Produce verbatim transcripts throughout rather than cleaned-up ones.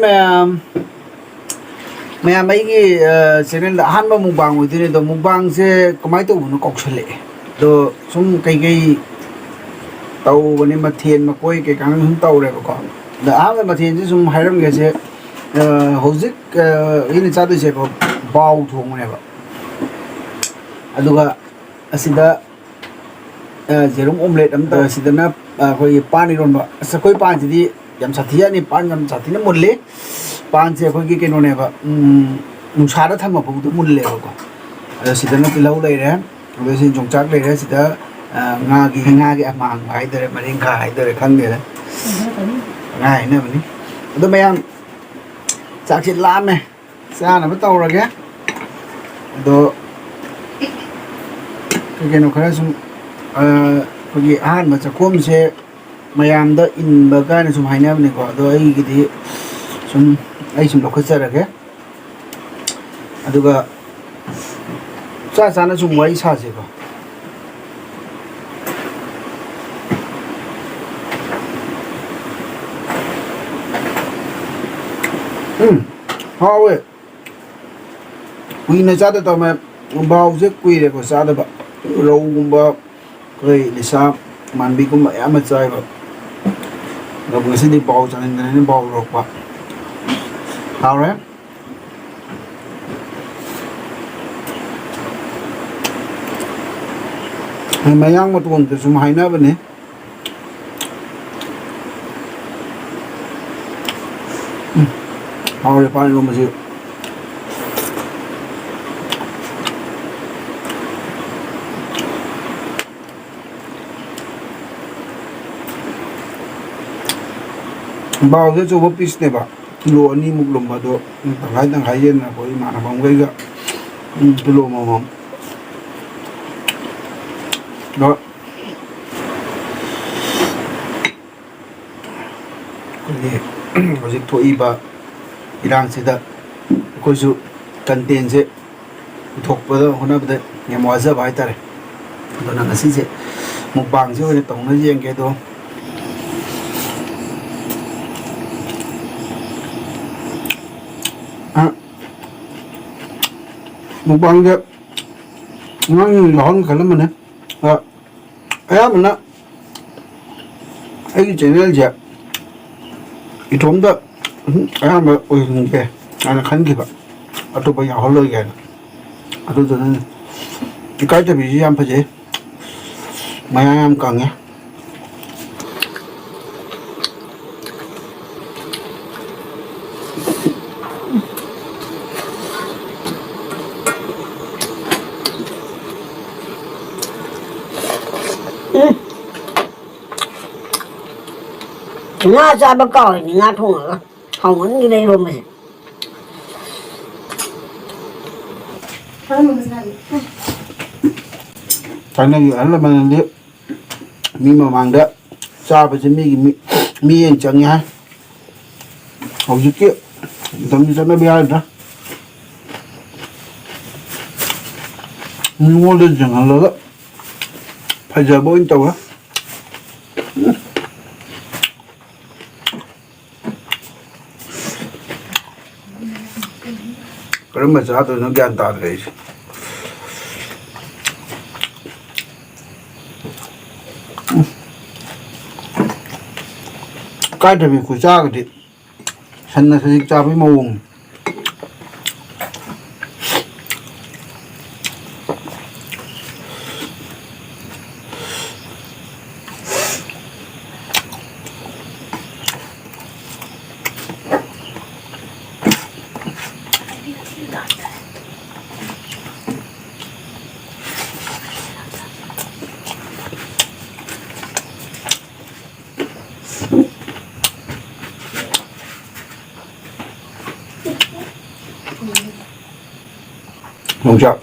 ꯃꯌꯥꯝ, ꯃꯌꯥꯝ ꯑꯩꯒꯤ, ꯑ, channelꯗ ꯑꯍꯥꯟꯕ mukbang ꯑꯣꯏꯗꯣꯏꯅꯦ꯫ ꯑꯗꯣ mukbangꯁꯦ ꯀꯃꯥꯏꯅ ꯇꯧꯕꯅꯣ ꯀꯥꯎꯁꯜꯂꯛꯑꯦ꯫ ꯑꯗꯣ ꯁꯨꯝ ꯀꯩꯀꯩ ꯇꯧꯕꯅꯦ, ꯃꯊꯦꯜ ꯃꯀꯣꯏ ꯀꯩꯀꯥ ꯁꯨꯝ ꯇꯧꯔꯦꯕꯀꯣ꯫ ꯑꯗ ꯑꯍꯥꯟꯕ ꯃꯊꯦꯜꯁꯦ ꯁꯨꯝ ꯍꯥꯏꯔꯝꯒꯦꯁꯦ, ꯑ, ꯍꯧꯖꯤꯛ, ꯑ, ꯑꯩꯅ ꯆꯥꯗꯣꯏꯁꯦꯀꯣ, ꯕꯥꯎ ꯊꯣꯡꯕꯅꯦꯕ꯫ ꯑꯗꯨꯒ ꯑꯁꯤꯗ ꯑ, ꯌꯦꯔꯨꯝ omelette ꯑꯃ ꯇꯧꯔꯦ꯫ ꯁꯤꯗꯅ, ꯑ, ꯑꯩꯈꯣꯏꯒꯤ ꯄꯥꯟ ꯏꯔꯣꯟꯕ꯫ ꯑꯁ, ꯑꯩꯈꯣꯏ ꯄꯥꯟꯁꯤꯗꯤ ꯌꯥꯝ ꯁꯥꯊꯤꯖꯥꯠꯅꯤ, ꯄꯥꯟ ꯌꯥꯝ ꯁꯥꯊꯤꯅ ꯃꯨꯜꯂꯤ꯫ ꯄꯥꯟꯁꯦ ꯑꯩꯈꯣꯏꯒꯤ ꯀꯩꯅꯣꯅꯦꯕ, ꯎꯝ, ꯅꯨꯡꯁꯥꯗ ꯊꯝꯃ ꯐꯥꯎꯗ ꯃꯨꯜꯂꯦꯕꯀꯣ꯫ ꯑꯗꯣ ꯁꯤꯗꯅ ꯇꯤꯜꯍꯧ ꯂꯩꯔꯦ, ꯑꯗꯣ ꯁꯤ ꯌꯣꯡꯆꯥꯛ ꯂꯩꯔꯦ, ꯁꯤꯗ, ꯑ, ꯉꯥꯒꯤ, ꯉꯥꯒꯤ ꯑꯃꯥꯡꯕ ꯍꯥꯏꯗꯣꯏꯔꯥ, ꯃꯔꯤꯡꯈꯥ ꯍꯥꯏꯗꯣꯏꯔꯥ ꯈꯪꯗꯦꯗ꯫ ꯉꯥ ꯍꯥꯏꯅꯕꯅꯤ꯫ ꯑꯗꯣ ꯃꯌꯥꯝ, ꯆꯥꯛꯁꯦ ꯂꯥꯝꯃꯦ꯫ ꯆꯥꯅꯕ ꯇꯧꯔꯒꯦ꯫ ꯑꯗꯣ ꯀꯩ ꯀꯩꯅꯣ ꯈꯔ ꯁꯨꯝ, ꯑ, ꯑꯩꯈꯣꯏꯒꯤ ꯑꯍꯥꯟꯕ ꯆꯥꯛꯈꯣꯝꯁꯦ ꯃꯌꯥꯝꯗ ꯏꯟꯕ ꯀꯥꯏꯅ ꯁꯨꯝ ꯍꯥꯏꯅꯕꯅꯤꯀꯣ꯫ ꯑꯗꯣ ꯑꯩꯒꯤꯗꯤ ꯁꯨꯝ, ꯑꯩ ꯁꯨꯝ ꯂꯧꯈꯠꯆꯔꯒꯦ꯫ ꯑꯗꯨꯒ ꯆꯥ ꯆꯥꯅ ꯁꯨꯝ ꯋꯥꯔꯤ ꯁꯥꯁꯦꯀꯣ꯫ ꯎꯝ, ꯍꯥꯎꯋꯦ꯫ ꯀꯨꯏꯅ ꯆꯥꯗ ꯇꯧꯔꯝꯃꯦ꯫ ꯕꯥꯎꯁꯦ ꯀꯨꯏꯔꯦꯀꯣ ꯆꯥꯗꯕ꯫ ꯔꯧꯒꯨꯝꯕ, ꯑꯩꯈꯣꯏ ꯂꯤꯁꯥ ꯃꯥꯟꯕꯤꯒꯨꯝꯕ ꯑꯌꯥꯝꯕ ꯆꯥꯏꯕ꯫ ꯑꯗꯣ ꯉꯁꯤꯗꯤ ꯕꯥꯎ ꯆꯥꯅꯤꯡꯗꯅ ꯑꯩꯅ ꯕꯥꯎ ꯂꯧꯔꯛꯄ꯫ ꯍꯥꯎꯔꯦ꯫ ꯃꯌꯥꯡ ꯃꯇꯣꯟꯗ ꯁꯨꯝ ꯍꯥꯏꯅꯕꯅꯦ꯫ ꯎꯝ, ꯍꯥꯎꯔꯦ ꯄꯥꯟ ꯏꯔꯣꯝꯕꯁꯤ꯫ ꯕꯥꯎꯁꯦ ꯑꯆꯧꯕ pieceꯅꯦꯕ, ꯀꯤꯂꯣ ꯑꯅꯤꯃꯨꯛ ꯂꯨꯝꯕ꯫ ꯑꯗꯣ ꯇꯪꯈꯥꯏ ꯇꯪꯈꯥꯏ ꯌꯦꯟꯅ ꯑꯩꯈꯣꯏ ꯏꯃꯥꯟꯅꯕ ꯑꯃꯈꯩꯒ, ꯎꯝ, ꯀꯤꯂꯣ ꯑꯃꯃꯝ꯫ ꯑꯗꯣ ꯑꯩꯈꯣꯏꯒꯤ ꯍꯧꯖꯤꯛ ꯊꯣꯛꯏꯕ ꯏꯔꯥꯡꯁꯤꯗ ꯑꯩꯈꯣꯏꯁꯨ contentꯁꯦ ꯄꯨꯊꯣꯛꯄꯗ ꯍꯣꯠꯅꯕꯗ ꯌꯥꯝ ꯋꯥꯖꯕ ꯍꯥꯏꯇꯥꯔꯦ꯫ ꯑꯗꯨꯅ ꯉꯁꯤꯁꯦ mukbangꯁꯦ ꯑꯣꯏꯅ ꯇꯧꯅ ꯌꯦꯡꯒꯦ꯫ ꯑꯗꯣ ꯃꯨꯛꯕꯥꯡꯁꯦ ꯑꯉꯥꯡꯁꯤꯡ ꯌꯥꯎꯍꯟꯒꯦ ꯈꯜꯂꯝꯕꯅꯦ꯫ ꯑ, ꯑꯌꯥꯝꯕꯅ ꯑꯩꯒꯤ ꯆꯦꯅꯦꯜꯁꯦ ꯏꯇꯣꯝꯇ ꯑꯗꯨꯝ ꯑꯌꯥꯝꯕ ꯑꯣꯏꯍꯟꯒꯦ ꯍꯥꯏꯅ ꯈꯟꯈꯤꯕ, ꯑꯇꯣꯞꯄ ꯌꯥꯎꯍꯜꯂꯣꯏꯒꯦ ꯍꯥꯏꯅ꯫ ꯑꯗꯨꯗꯨꯅꯅꯦ꯫ ꯏꯀꯥꯏꯊꯕꯤꯁꯤ ꯌꯥꯝ ꯐꯖꯩ, ꯃꯌꯥ ꯌꯥꯝ ꯀꯪꯉꯦ꯫ ꯎꯝ꯫ ꯉꯥ ꯆꯥꯕ ꯀꯥꯎꯔꯤꯅꯤ, ꯉꯥ ꯊꯣꯡꯉꯒ꯫ ꯍꯥꯎꯃꯟꯈꯤꯗ ꯏꯔꯣꯝꯕꯁꯦ꯫ ꯊꯥꯏꯅꯒꯤ ꯑꯍꯜ ꯂꯃꯟꯅꯗꯤ ꯃꯤ ꯃꯃꯥꯡꯗ ꯆꯥꯕꯁꯦ ꯃꯤꯒꯤ ꯃꯤ-, ꯃꯤꯠꯌꯦꯡ ꯆꯪꯉꯦ ꯍꯥꯏ꯫ ꯍꯧꯖꯤꯛꯀꯤ ꯃꯇꯝꯗꯤ ꯆꯠꯅꯕ ꯌꯥꯔꯗ꯭ꯔꯥ? ꯃꯤꯉꯣꯟꯗ ꯌꯦꯡꯍꯜꯂꯒ ꯐꯖꯕ ꯑꯣꯏꯅ ꯇꯧꯔꯦ꯫ ꯀꯔꯝꯕ ꯆꯥꯗꯣꯏꯅꯣ ꯒ꯭ꯌꯥꯟ ꯇꯥꯗ꯭ꯔꯦ ꯑꯩꯁꯦ꯫ ꯏꯀꯥꯏꯊꯕꯤ ꯈꯨꯆꯥꯒꯗꯤ ꯁꯟꯅ ꯁꯖꯤꯛ ꯆꯥꯕꯒꯤ ꯃꯑꯣꯡꯅꯤ꯫ ꯌꯣꯡꯆꯥꯛ꯫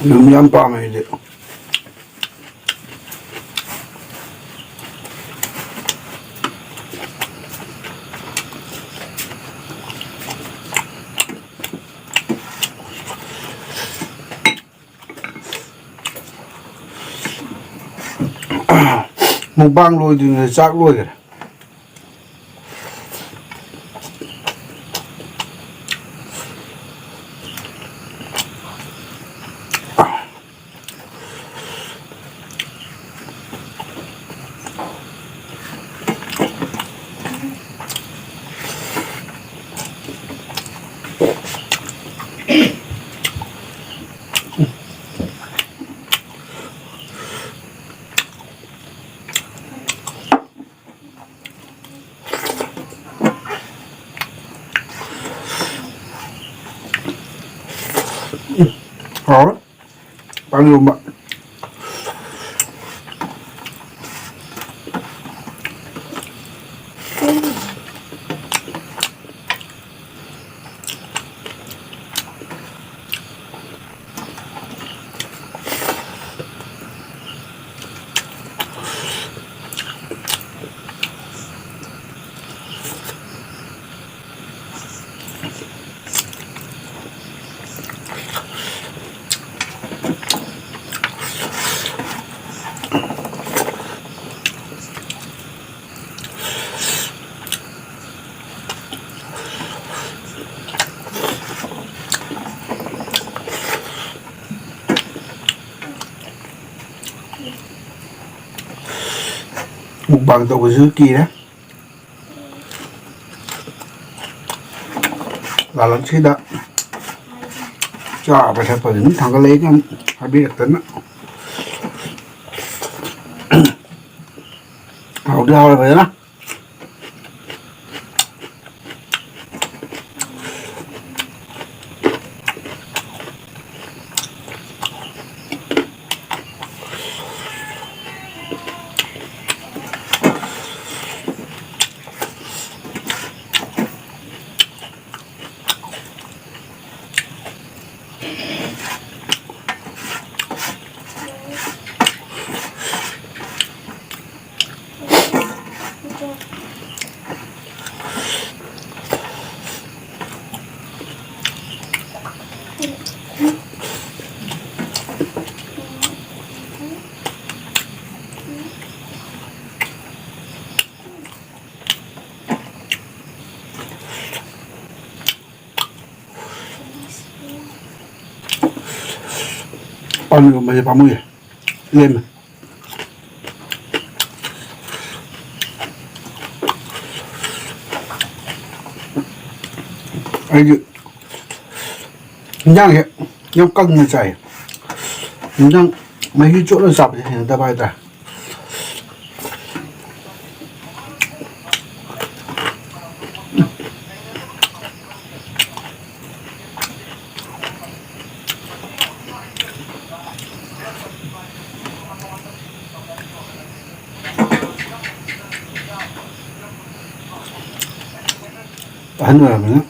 ꯌꯥꯝ ꯌꯥꯝ ꯄꯥꯝꯃꯦ ꯑꯩꯗꯤ꯫ ꯃꯨꯛꯕꯥꯡ ꯂꯣꯏꯗ꯭ꯔꯤꯉꯩꯗ ꯆꯥꯛ ꯂꯣꯏꯈ꯭ꯔꯦ꯫ ꯍꯥꯎꯔꯦ꯫ ꯄꯥꯟ ꯏꯔꯣꯝꯕ꯫ ꯃꯨꯛꯕꯥꯡ ꯇꯧꯕꯁꯨ ꯀꯤꯔꯦ꯫ ꯂꯥꯂꯣꯟꯁꯤꯗ ꯆꯥꯕ ꯊꯛꯄ ꯑꯗꯨꯝ ꯊꯥꯡꯒꯠꯂꯛꯏ, ꯍꯥꯏꯕꯤꯔꯛꯇꯅ꯫ ꯍꯥꯎꯗꯤ ꯍꯥꯎꯔꯦ ꯐꯖꯅ꯫ ꯄꯥꯟ ꯌꯣꯟꯕꯁꯦ ꯄꯥꯝꯃꯨꯏꯌꯦ꯫ ꯂꯦꯝꯃꯦ꯫ ꯑꯩꯗꯤ ꯏꯟꯖꯥꯡꯁꯦ ꯌꯥꯝ ꯀꯪꯅ ꯆꯥꯏ꯫ ꯏꯟꯖꯥꯡ ꯃꯍꯤ ꯆꯣꯠꯂ ꯆꯥꯕꯁꯦ ꯍꯩꯅꯗꯕ ꯍꯥꯏꯇꯥꯔꯦ꯫ ꯑꯍꯟ ꯑꯣꯏꯔꯕꯅꯤꯅ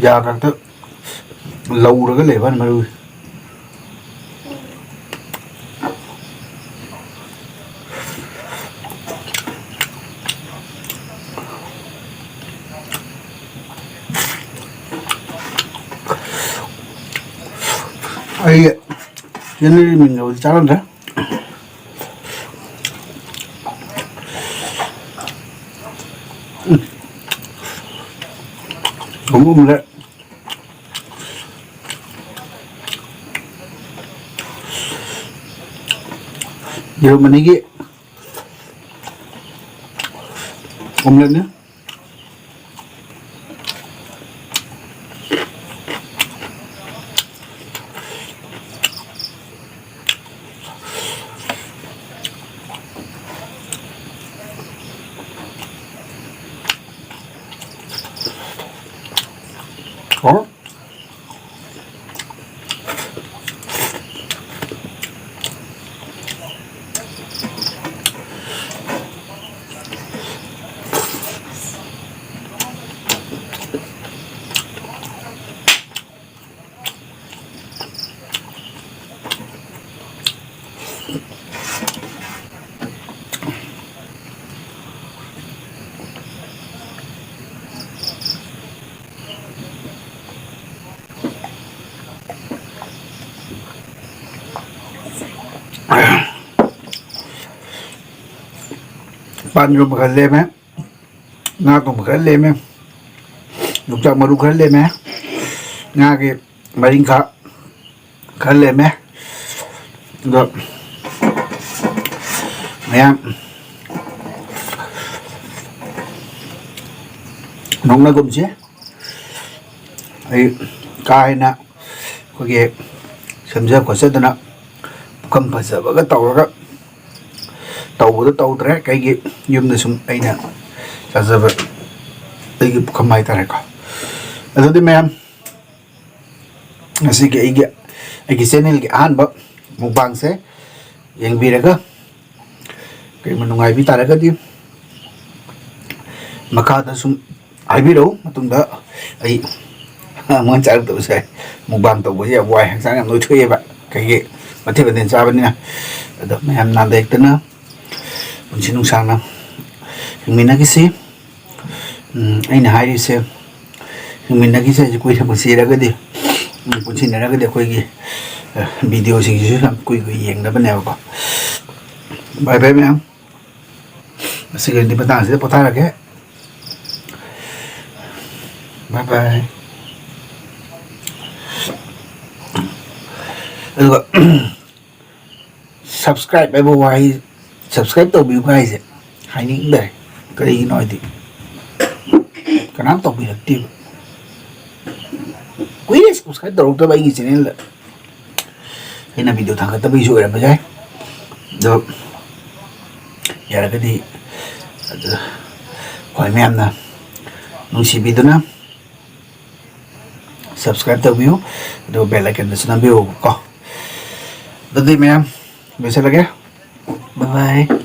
ꯌꯥ ꯈꯛꯇ ꯂꯧꯔꯒ ꯂꯩꯕ ꯃꯔꯨ꯫ ꯑꯩ ꯆꯦꯅꯦꯜꯒꯤ ꯃꯤꯡꯒꯕꯨꯗꯤ ꯆꯥꯔꯝꯗ꯭ꯔꯦ꯫ ꯎꯝ꯫ ꯑꯃꯨꯛ ꯑꯃꯨꯛ ꯂꯩ꯫ ꯌꯦꯔꯨꯝ ꯑꯅꯤꯒꯤ ꯑꯣꯝꯂꯦꯠꯅꯦ꯫ ꯍꯥꯎ꯫ ꯄꯥꯟ ꯏꯔꯣꯟꯕ ꯈꯔ ꯂꯦꯝꯃꯦ, ꯉꯥ ꯊꯣꯡꯕ ꯈꯔ ꯂꯦꯝꯃꯦ, ꯌꯣꯡꯆꯥꯛ ꯃꯔꯨ ꯈꯔ ꯂꯦꯝꯃꯦ, ꯉꯥꯒꯤ ꯃꯔꯤꯡꯈꯥ, ꯈꯔ ꯂꯦꯝꯃꯦ꯫ ꯑꯗꯣ ꯃꯌꯥꯝ ꯅꯣꯛꯅꯒꯨꯝꯁꯤ꯫ ꯑꯩ ꯀꯥ ꯍꯦꯟꯅ ꯑꯩꯈꯣꯏꯒꯤ ꯁꯦꯝꯖ ꯈꯣꯠꯆꯗꯅ ꯄꯨꯈꯝ ꯐꯖꯕꯒ ꯇꯧꯔꯒ ꯇꯧꯕꯗꯣ ꯇꯧꯗ꯭ꯔꯦ꯫ ꯀꯩꯒꯤ, ꯌꯨꯝꯗ ꯁꯨꯝ ꯑꯩꯅ ꯆꯥꯖꯕ ꯑꯩꯒꯤ ꯄꯨꯈꯝ ꯍꯥꯏꯇꯥꯔꯦꯀꯣ꯫ ꯑꯗꯨꯗꯤ ꯃꯌꯥꯝ, ꯉꯁꯤꯒꯤ ꯑꯩꯒꯤ, ꯑꯩꯒꯤ ꯆꯦꯅꯦꯜꯒꯤ ꯑꯍꯥꯟꯕ ꯃꯨꯛꯕꯥꯡꯁꯦ ꯌꯦꯡꯕꯤꯔꯒ ꯀꯔꯤꯒꯨꯝꯕ ꯅꯨꯡꯉꯥꯏꯕꯤ ꯇꯥꯔꯒꯗꯤ ꯃꯈꯥꯗ ꯁꯨꯝ ꯍꯥꯏꯕꯤꯔꯛꯎ꯫ ꯃꯇꯨꯡꯗ ꯑꯩ ꯑꯃꯨꯛ ꯍꯟꯅ ꯆꯥꯔꯛꯇꯕꯁꯨ ꯌꯥꯏ꯫ ꯃꯨꯛꯕꯥꯡ ꯇꯧꯕꯁꯦ ꯌꯥꯝ ꯋꯥꯏ, ꯍꯛꯆꯥꯡ ꯌꯥꯝ ꯅꯣꯏꯊꯣꯛꯑꯦꯕ, ꯀꯩꯒꯤ, ꯃꯊꯦꯜ ꯃꯊꯦꯜ ꯆꯥꯕꯅꯤꯅ꯫ ꯑꯗꯣ ꯃꯌꯥꯝ ꯅꯥꯗ ꯌꯦꯛꯇꯅ ꯄꯨꯟꯁꯤ ꯅꯨꯡꯁꯥꯡꯅ ꯍꯤꯡꯃꯤꯟꯅꯈꯤꯁꯤ꯫ ꯎꯝ, ꯑꯩꯅ ꯍꯥꯏꯔꯤꯁꯦ, ꯍꯤꯡꯃꯤꯟꯅꯈꯤꯁꯦ ꯍꯥꯏꯁꯦ ꯀꯨꯏꯅ ꯄꯨꯟꯁꯤꯔꯒꯗꯤ, ꯎꯝ, ꯄꯨꯟꯁꯤꯟꯅꯔꯒꯗꯤ ꯑꯩꯈꯣꯏꯒꯤ, ꯑ, ꯚꯤꯗꯤꯑꯣꯁꯤꯡꯁꯤꯁꯨ ꯌꯥꯝ ꯀꯨꯏ ꯀꯨꯏ ꯌꯦꯡꯅꯕꯅꯦꯕꯀꯣ꯫ ꯕꯥꯏ ꯕꯥꯏ ꯃꯌꯥꯝ꯫ ꯉꯁꯤꯒꯤꯗꯤ ꯃꯇꯥꯡꯁꯤꯗ ꯄꯣꯊꯥꯔꯒꯦ꯫ ꯕꯥꯏ ꯕꯥꯏ꯫ ꯑꯗꯨꯒ subscribe ꯍꯥꯏꯕ ꯋꯥꯍꯩ, subscribe ꯇꯧꯕꯤꯌꯨ ꯍꯥꯏꯁꯦ ꯍꯥꯏꯅꯤꯡꯗꯔꯦ꯫ ꯀꯔꯤꯒꯤꯅꯣ ꯍꯥꯏꯗꯤ ꯀꯅꯥꯝ ꯇꯧꯕꯤꯔꯛꯇꯦꯕ꯫ ꯀꯨꯏꯔꯦ subscribe ꯇꯧꯔꯛꯇꯕ ꯑꯩꯒꯤ ꯆꯦꯅꯦꯜꯗ꯫ ꯑꯩꯅ ꯚꯤꯗꯤꯑꯣ ꯊꯥꯡꯒꯠꯇꯕꯒꯤꯁꯨ ꯑꯣꯏꯔꯝꯕ ꯌꯥꯏ꯫ ꯑꯗꯣ ꯌꯥꯔꯒꯗꯤ, ꯑꯗꯨ, ꯑꯩꯈꯣꯏ ꯃꯌꯥꯝꯅ ꯅꯨꯡꯁꯤꯕꯤꯗꯨꯅ subscribe ꯇꯧꯕꯤꯌꯨ, ꯑꯗꯨꯒ bell icon ꯗꯁꯨ ꯅꯝꯕꯤꯌꯨꯀꯣ꯫ ꯑꯗꯨꯗꯤ ꯃꯌꯥꯝ, ꯂꯣꯏꯁꯤꯜꯂꯒꯦ꯫ Bye bye꯫